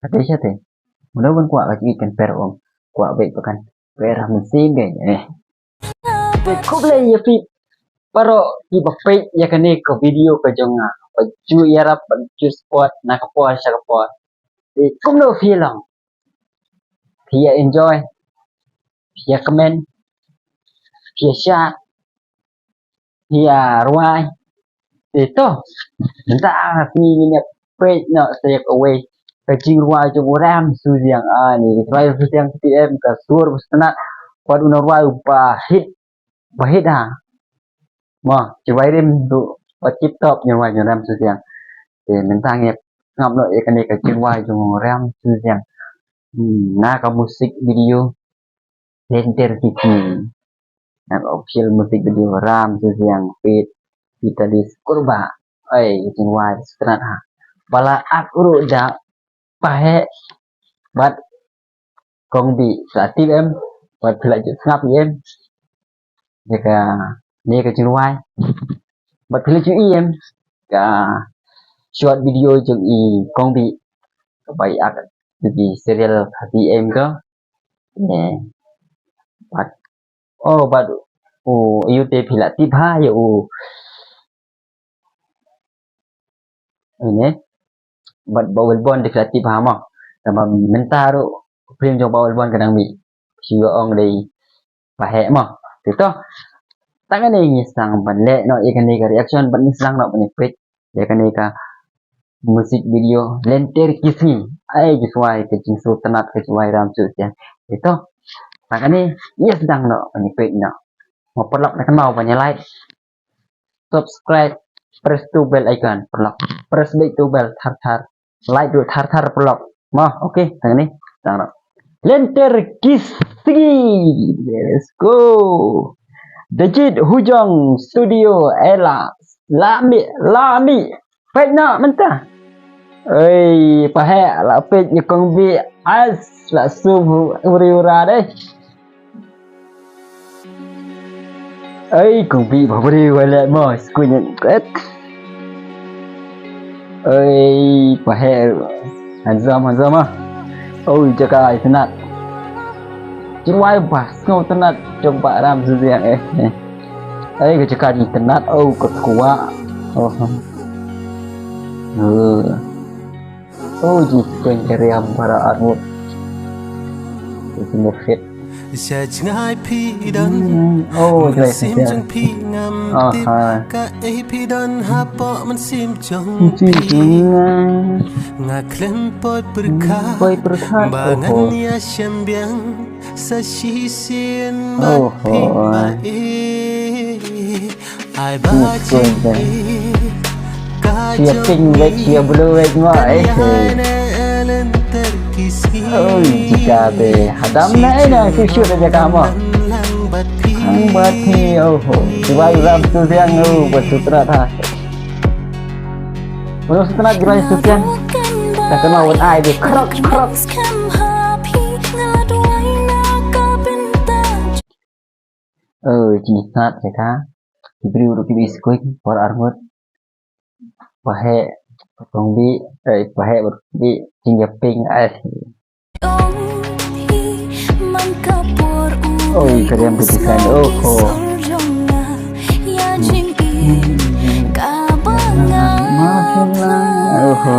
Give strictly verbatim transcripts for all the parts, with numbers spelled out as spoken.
Ka dei sha te. Mano ban kwah ka jingïeit kan per ong. Kwah beit ba kan per ha mynsiem beit. Eh. Te khublei ïa phi baroh kiba peit ïa kane ka video ka jong nga. Ba ju ïarap, ba ju support na ka por sha ka por. Te kumno phi long? Phi ïa enjoy, phi ïa comment, phi ïa share, phi ïa rwai. Te to, mynta ngin ïa peit noh sa ïa kawei ka jingrwai jong u Ram Susiang. Ah, ni rwai Susiang T M ka sur ba sngewtynnat. Wat u nongrwai uba hit, ba hit ha. Mo, jingrwai rim ruh ba tip top jingrwai jong u Ram Susiang. Te mynta ngin ïa sngap noh ïa kane ka jingrwai jong u Ram Susiang. Hmm, na ka music video Lenter Kisngi. Na ka official music video Ram Susiang feat Vitalis Kurbah. Ai, ka jingrwai sngewtynnat ha. Ba la act ruh da Paheh bad Kong Bih. Sa tip em, bad phi la ju sngap em ïa kane ka jingrwai. Bad phi la ju ïohi em ka short video jong i Kong Bih kaba i act jong i serial Khasi Eiei Ko. Eh, bad, oh, bad u, ïoh te phi la tip ha ïa u, ine, bad Bah Wilbon te phi la tip ha mo. Tangba mynta ruh ka film jong Bah Wilbon ka dang mih. Shu ong dei Paheh mo. Te to, tang kane ngi sdang ban leh noh ïa kane ka reaction bad ngi sdang noh ban ïa peit ïa kane ka music video Lenter Kisngi. Ai, ka jingrwai, ka jingsngewtynnat ka jingrwai Ram Susiang. Te to, tang kane ngi sdang noh ban ïa peit noh. Mo paralok, na kynmaw ban ïa like, subscribe, press to bell icon paralok. Press beit to bell thar thar. Like ruh thar thar paralok. Mo, okay, tang kane, tang noh. Lenter Kisngi. Let's go. Dajit Hujong Studio, ela. La mih, la mih. Peit noh mynta. Oi, Paheh la peit ïa Kong Bih. Ais, la sum hu, uri ura dei. Ai, Kong Bih ba briew ba leh mo, skuin ket. Ai, Paheh. Handsome, handsome ah. Oh, jaka i tynnat. Jingrwai ba sngewtynnat jong Bah Ram Susiang eh. Eh. Ai, ka jaka i tynnat, oh, ka kwah. Oh. Oh. Oh, ji kuen keriam para armut. Ji mufit. Sha jngai phi don. Hmm, oh, jngai sim phi don. Jong phi ngam tip. Aha. Kaei phi don hapoh mynsiem jong phi. Mynsiem jong nga. Nga khlem poi pyrkhat. Poi pyrkhat. Ba ngan ïa shem biang sa shisien bad phi ba eh. Ai ba jing eh. Ka jong phi. Sia pink wek, sia blue wek mo eh. Oi, jaka be hadam na eh na, shu shu da jaka mo. Hang bad phi, oh ho. Kiba u Ram Susiang, oh, ba sngewtynnat ha. Ba sngewtynnat kiba sngewtynnat. Ka kynmaw wat ai de krok krok. Oh, jingstad jaka. Ki briew ruh kiba i skuin, por arngut. Paheh, Kong Bih, eh, Paheh, Kong Bih, jingïaping, eh. Oi, ka riam ka jingkhan, oh, ho. Hmm. Oh, ho.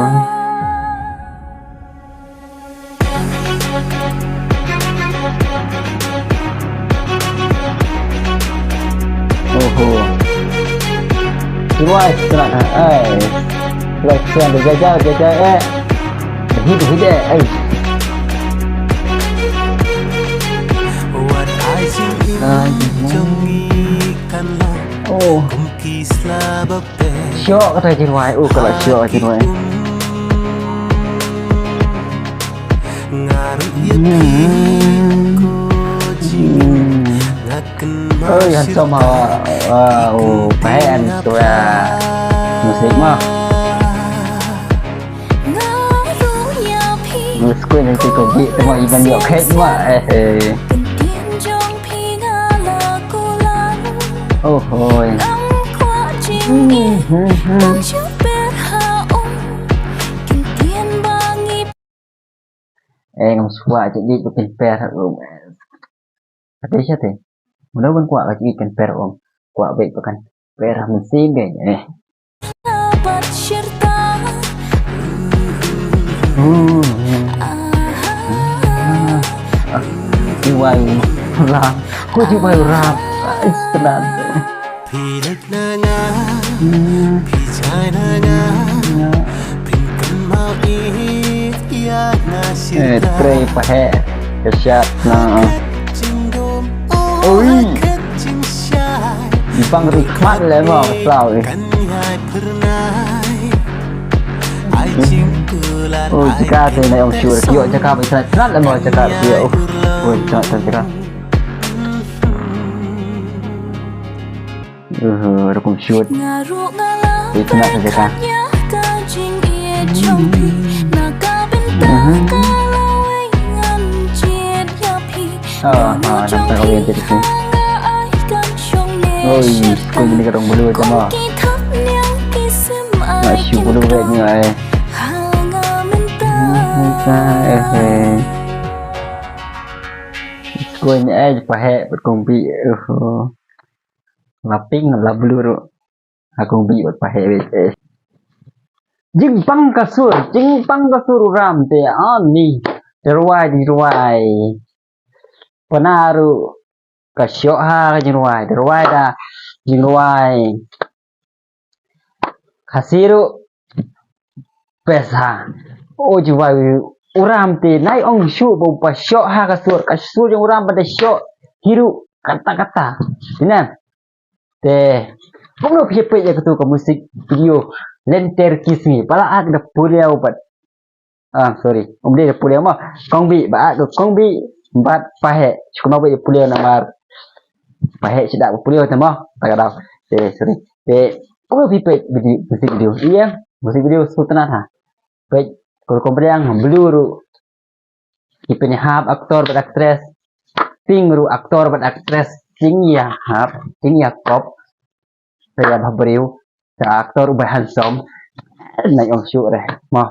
Oho. Twice, tonight, eh. Twice, tonight, jaja, jaja, eh. Hit, hit, eh, eh. Oh. Shoh kata ka jingrwai, oh, ka la shoh ka jingrwai. Hmm. Oh, handsome ha, ah, oh, paheh handsome ha. Musik mah. Musik ko nanti ko beat tu mah iban yok khet mah, eh, eh. Oh, hoi. Hmm, hmm, hmm. Eh, ngam shuwa jingïeit ba kan per um. Ate sha te. Mano ban kwah ka jingïeit kan per um. Kwah beit ba kan per ha mynsiem beit. Eh. Jiwai u ram. Ko jiwai u ram. Ais, tenang. Eh, trei pa he. Ka shat na. Oi. Bang ri khmat le mo, saw. Oi, jaka te na ong sure kio, jaka ba sa khmat le mo, jaka kio. Oi, jaka, jaka. Uh, rukum shoot. Ito na sa jaka. Ah, ah, nampak kau yang tadi tu. Oi, kau ni kadang bulu macam apa? Nak shoot bulu kat ni ai. Eh, eh. Kau ni ai pahe berkompi. Uh. Laping la bulu ru. Aku bi wat pahe wei. Jingpang ka sur, jingpang ka sur u ram te ani. Te rwai di rwai. Panaru ka shoh ha ka jingrwai, te rwai da jingrwai. Khasi ru pesa. O jiwai u ram te nai ong shu ba pa shoh ha ka sur, ka sur jong u ram ba da shoh hiru kata kata. Ina. Te kumno phi peit ïa katu ka music video Lenter Kiss Me, pala ak da puriaw bad. Ah, sorry, um dei da puriaw mo. Kong Bi, ba ak da Kong Bi bad Pahe. Kumno peit puriaw namar Pahe sida puriaw te mo. Ta ka daw. Te sorry. Te kumno phi peit video, music video. Iya, music video sutna tha. Peit ko ko briang blue ru. Ki pynïahap aktor bad aktres. Ting ru aktor bad aktres ting ïahap, ting ïakop. Sa ïa ba briew, sa aktor uba handsome. Nai ong shu re. Mo.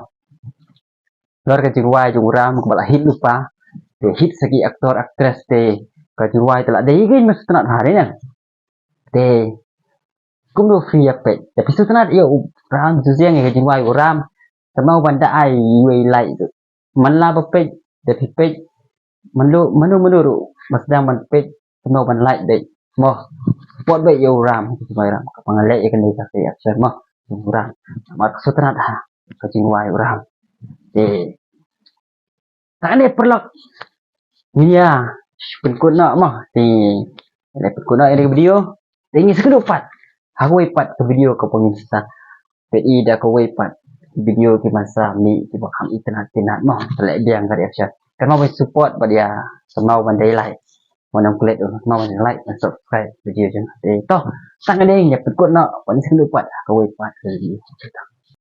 Lor ka jingrwai jong u ram kaba la hit lypa. Te hit sa ki aktor aktres te ka jingrwai te la dei gin mas tnat hari ne. Te kumno phi ïa peit. Te phi sngewtynnat ïa u ram, sngewsih ïa ka jingrwai u ram. Te mo ban da ai iwei like tu. Man la ba peit, te phi peit. Man lu, mano mano ru, mas dang ban peit, te mo ban like dei. Mo, support beit ïa u ram, ka jingrwai u ram. Ka pang leh ïa kane ka action mo, u ram. Mar sngewtynnat ha ka jingrwai u ram. Te tang ne paralok. Ngin ïa pynkut noh mo. Te ngin ïa pynkut noh ïa ka video. Te ngin sa ïakynduh pat ha kawei pat ka video kaba ngin sa. Te i da kawei pat video kiban sa mih kiba kham itynnat tynnat mo. Te leh biang ka reaction. Kynmaw ban support bad ïa kynmaw ban dei like. Mo, nang klet, kynmaw ban like ban subscribe video jong nga. Te to tang ne ngin ïa pynkut noh. Ngin sa ïakynduh pat ha kawei pat ka video.